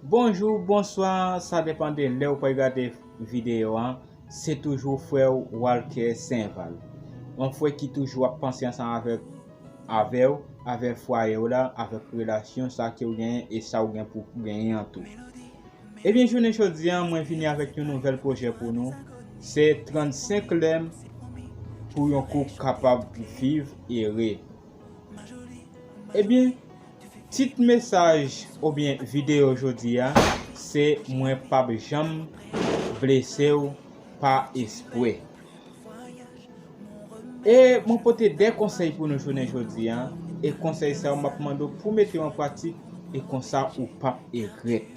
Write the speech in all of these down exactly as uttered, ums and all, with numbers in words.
Bonjou, bonswa, sa depann de lè ou pral gade videyo a. Se toujou frè w Walker Saint-Val. Yon frè ki toujou ap panse ansanm avèk, avè w, avèk fwaye w la, avèk relasyon sa ke w genyen e sa w gen pou genyen an tou. Ebyen, jounen jodi a, mwen vini avèk yon nouvèl pwojè pou nou. Se trannsenk lè pou yon koup kapab viv ere. Ebyen, tit mesaj oubyen videyo jodi a, se mwen p ap janm blese w pa espre. E mwen pote de konsèy pou nou jounen jodi a, e konsèy sa yo m ap mande w pou mete yo an pratik, e konsa ou p ap egrèt.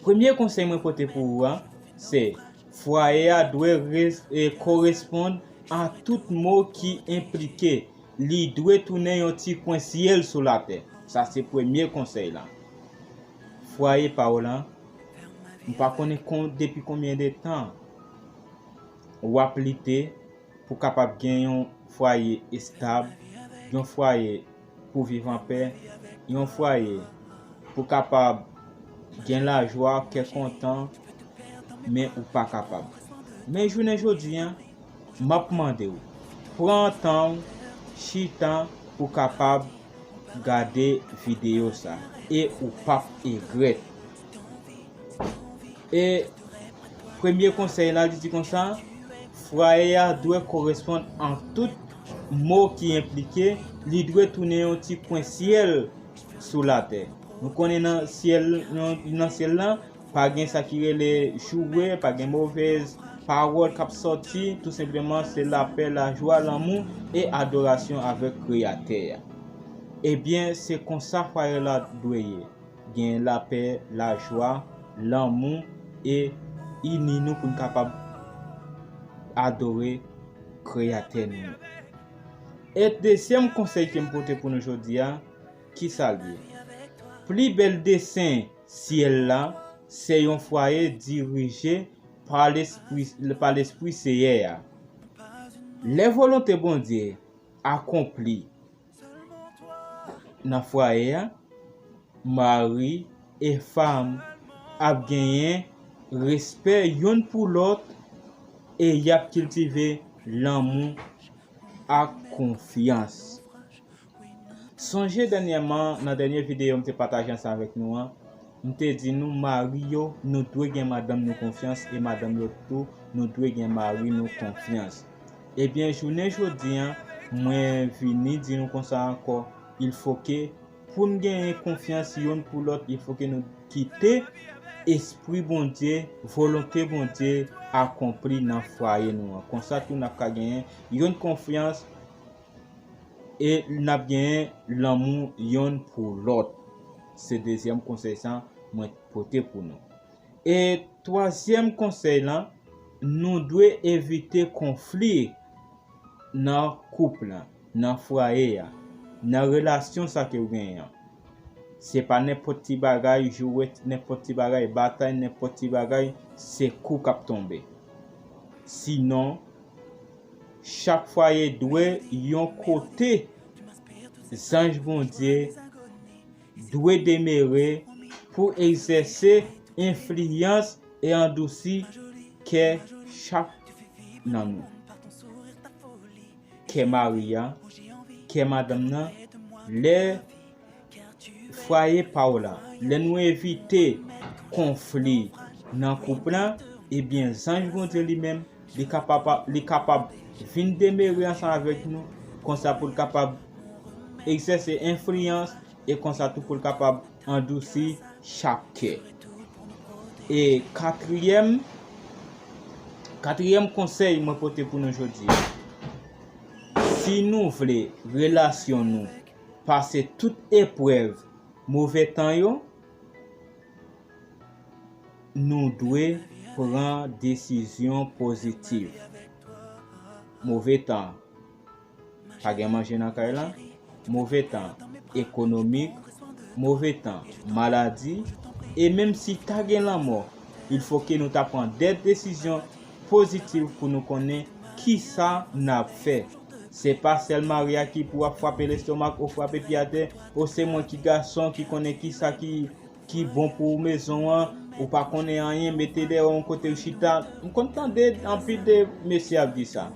Premye konsèy mwen pote pou ou a, se fwaye a dwe res-, e, koresponn a tout mo ki enplike. Li dwe tounen yon ti kwen syèl sou latè. Sa se premye konsèy la. Fwaye pa w lan, m pa konnen kon-, depi konbyen de tan w ap lite pou kapab gen yon fwaye estab, yon fwaye pou viv anpè, yon fwaye pou kapab gen lajwa, kè kontan, men ou pa kapab. Men jounen jodi a, m ap mande w, pran tan w, chita pou kapab gade videyo sa, e ou p ap egrèt. E premye konsèy la, li di konsa, fwaye a dwe koresponn an tout mo ki enplike, li dwe tounen yon ti kwen syèl sou latè. Nou konnen nan syèl, nan, nan syèl la, pa gen sa ki rele joure, pa gen movèz pawòl k ap sòti, tou senpleman se lapè, lajwa, lanmou e adorasyon avèk Kreyatè a. Ebyen, se konsa fwaye la dwe ye. Gen lapè, lajwa, lanmou e ini nou pou n kapab adore Kreyatè nou an. E dezyèm konsèy ke m pote pou nou jodi a, ki sa l ye? Pli bèl desen syèl la, se yon fwaye dirije pa Lespri, pa Lespri Seyè a. Lè volonte Bondye akonpli nan fwaye a, mari e fanm ap genyen respè youn pou lòt e y ap kiltive lanmou ak konfyans. Sonje dènyèman, nan dènye videyo m te pataje ansanm avèk nou an, m te di nou mari yo, nou dwe gen madanm nou konfyans e madanm yo tou, nou dwe gen mari nou konfyans. Ebyen, jounen jodi a, mwen vini di nou konsa ankò, il faut que pou n genyen konfyans youn pou lòt, il faut que nou kite Espri Bondye, volonte Bondye akonpli nan fwaye nou an. Konsa tou n ap ka genyen youn konfyans e n ap genyen lanmou youn pou lòt. Se dezyèm konsèy sa mwen pote pou nou. E twazyèm konsèy lan, nou dwe evite konfli nan koup lan, nan fwaye a, nan relasyon sa ke w genyen an. Se pa nenpòt ti bagay, jouwèt, nenpòt ti bagay, batay, nenpòt ti bagay, se kou k ap tonbe. Sinon, chak fwaye dwe yon kote zanj Bondye dwe demere pou egzèse enfliyans e adousi kè chak nan nou. Kè mari a, kè madanm nan, lè fwaye pa w la, lè nou evite konfli nan koup lan, ebyen, zanj Bondye li menm, li kapab, li kapab vin demere ansanm avèk nou, konsa pou l kapab egzèse enfliyans e konsa tou pou l kapab adousi chak kè. E katriyèm, katriyèm konsèy mwen pote pou nou jodi a, si nou vle relasyon nou pase tout eprèv move tan yo, nou dwe pran desizyon pozitiv. Move tan, pa gen manje nan kay la, move tan ekonomik, move tan maladi, e menm si ta gen lanmò, il faut que nou ta pran de desizyon pozitiv pou nou konnen kisa n ap fè. Se pa sèl mari a ki pou ap frape lestomak ou frape pye atè, ou se mwen ki gason ki konnen kisa ki ki bon pou mezon an, ou pa konnen anyen, mete dèyè w yon kote w chita. M konn tande anpil de mesye ap di sa.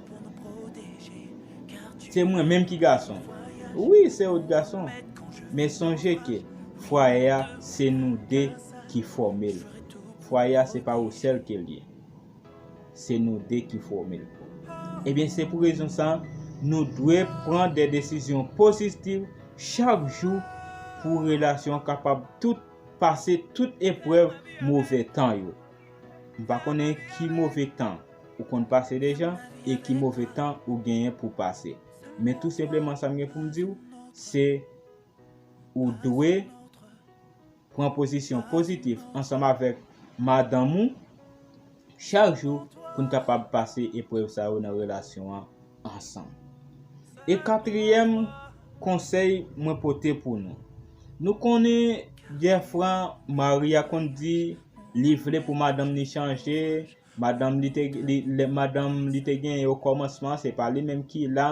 Se mwen menm ki gason. Wi, se ou t gason. Men sonje ke fwaye a, se nou de ki fòme l. Fwaye a, se pa ou sèl ke l ye. Se nou de ki fòme l. Ebyen, se pou rezon sa, nou dwe pran de desizyon pozitiv chak jou pou relasyon an kapab tout pase tout eprèv move tan yo. M pa konnen ki move tan ou konn pase deja e ki move tan ou genyen pou pase. Men tou senpleman sa m gen pou m di w, se ou dwe pran pozisyon pozitif ansanm avèk madanm ou chak jou pou n kapab pase eprèv sa yo nan relasyon an ansanm. E katriyèm konsèy mwen pote pou nou. Nou konnen dèfwa mari a konn di li vle pou madanm li chanje, madanm li te, li, lè madanm li te genyen okòmansman, se pa li menm ki la,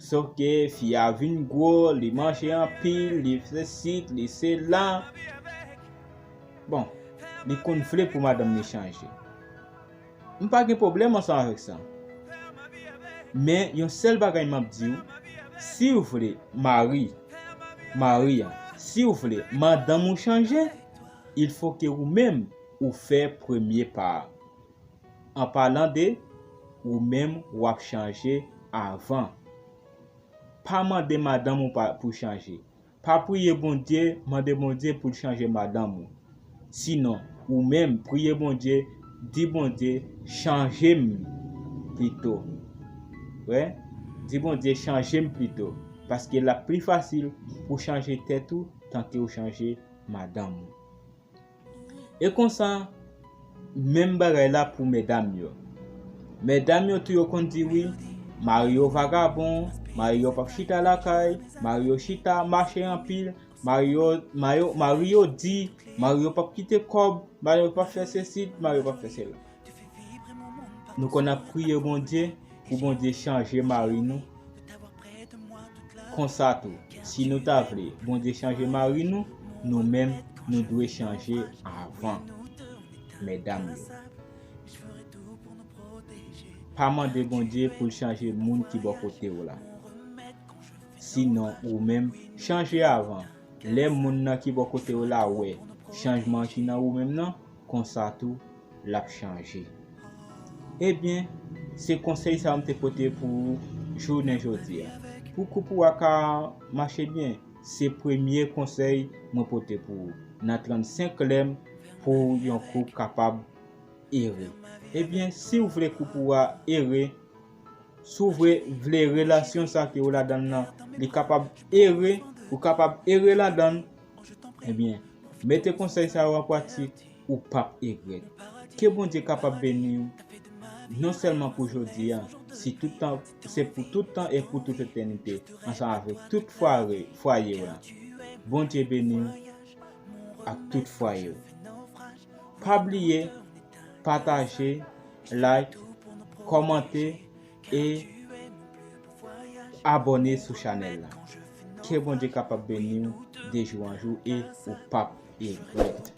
sof ke fi a vin gwo, li manje anpil, li se sit, li se la. Bon, li konn vle pou madanm li chanje. M pa gen pwoblèm ansanm avèk sa. Men yon sèl bagay m ap di w, si w vle mari, mari an, si w vle madanm ou chanje, il faut que ou menm ou fè premye pa a. An palan de ou menm w ap chanje avan. Pa mande madanm ou pa, pou chanje. Pa priye Bondye, mande Bondye pou l chanje madanm ou. Sinon, ou menm, priye Bondye, di Bondye, chanje m pito. Wè? Di Bondye, chanje m pito. Paske l ap pli fasil pou chanje tèt ou tanke w chanje madanm ou. E konsa, menm bagay la pou medam yo. Medam yo tou yo konn di wi, mari yo vagabon, mari yo p ap chita lakay, mari yo chita mache anpil, mari yo, mari yo, mari yo di, mari yo p ap kite kòb, mari yo p ap fè sesi, mari yo p ap fè sela. Nou konn ap priye Bondye pou Bondye chanje mari nou. Konsa tou, si nou ta vle Bondye chanje mari nou, nou menm, nou dwe chanje avan. Medam yo, pa mande Bondye pou l chanje moun ki bò kote w la. Sinon, ou menm, chanje avan. Lè moun nan ki bò kote w la wè chanjman ki nan ou menm nan, konsa tou, l ap chanje. Ebyen, se konsèy sa a m te pote pou ou jounen jodi a. Pou koup ou a ka mache byen, se premye konsèy mwen pote pou ou nan trannsenk lèm pou yon koup kapab ere. Ebyen, si w vle koup ou a ere, si w vle, vle relasyon sa ke w ladan l nan, li kapab ere, ou kapab ere ladan l, ebyen, mete konsèy sa yo an pratik, ou p ap egrèt. Ke Bondye kapab beni w, non sèlman pou jodi a, si tout tan, se pou tout tan e pou tout etènite, ansanm avèk tout fwaye, fwaye w la. Bondye beni w ak tout fwaye w. Pa bliye pataje, like, kòmante e abòne sou chanèl la. Ke Bondye kapab beni w de jou an jou e ou p ap egrèt.